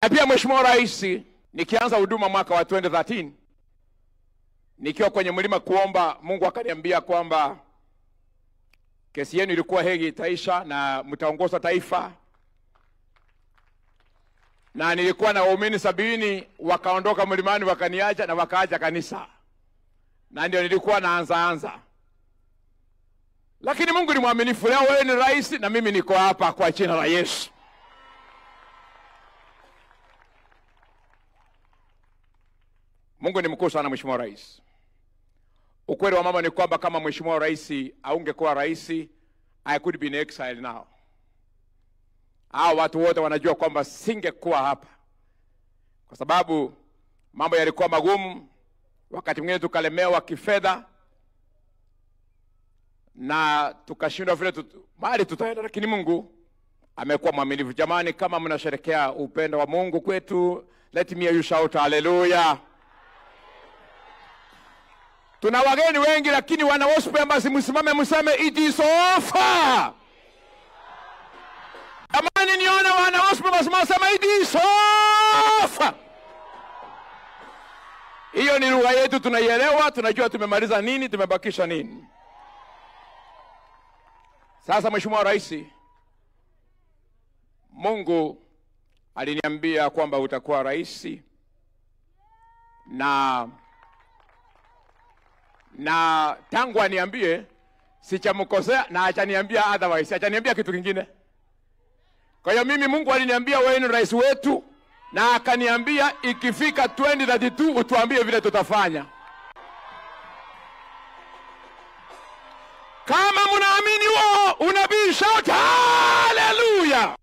Na pia Mheshimiwa Rais, nikianza huduma mwaka wa 2013 nikiwa kwenye mlima kuomba, Mungu akaniambia kwamba kesi yenu ilikuwa Hague itaisha na mtaongoza taifa. Na nilikuwa na waumini 70 wakaondoka mlimani wakaniacha na wakaacha kanisa. Na ndio nilikuwa naanza. Lakini Mungu ni mwaminifu. Leo wewe ni rais na mimi niko hapa kwa jina la Yesu. Mungu ni mkuu sana Mheshimiwa Rais. Ukweli wa mama ni kwamba kama Mheshimiwa Rais aungekuwa rais, I could be in exile now. Hao watu wote wanajua kwamba singekuwa hapa. Kwa sababu mambo yalikuwa magumu, wakati mwingine tukalemewa kifedha na tukashindwa vile mahali tutaenda, lakini Mungu amekuwa mwaminifu. Jamani, kama mnasherehekea upendo wa Mungu kwetu, let me hear you shout hallelujah. Tuna wageni wengi, lakini wana worship members msimame mseme it is over. Jamani, nione wana worship members mseme it is over. Hiyo ni lugha yetu, tunaielewa, tunajua tumemaliza nini, tumebakisha nini. Sasa Mheshimiwa Rais, Mungu aliniambia kwamba utakuwa rais, na tangu aniambie sichamkosea, na achaniambia otherwise, achaniambia kitu kingine. Kwa hiyo mimi Mungu aliniambia wewe ni rais wetu, na akaniambia ikifika 2032 utuambie vile tutafanya. Kama mnaamini huo unabii, shout hallelujah.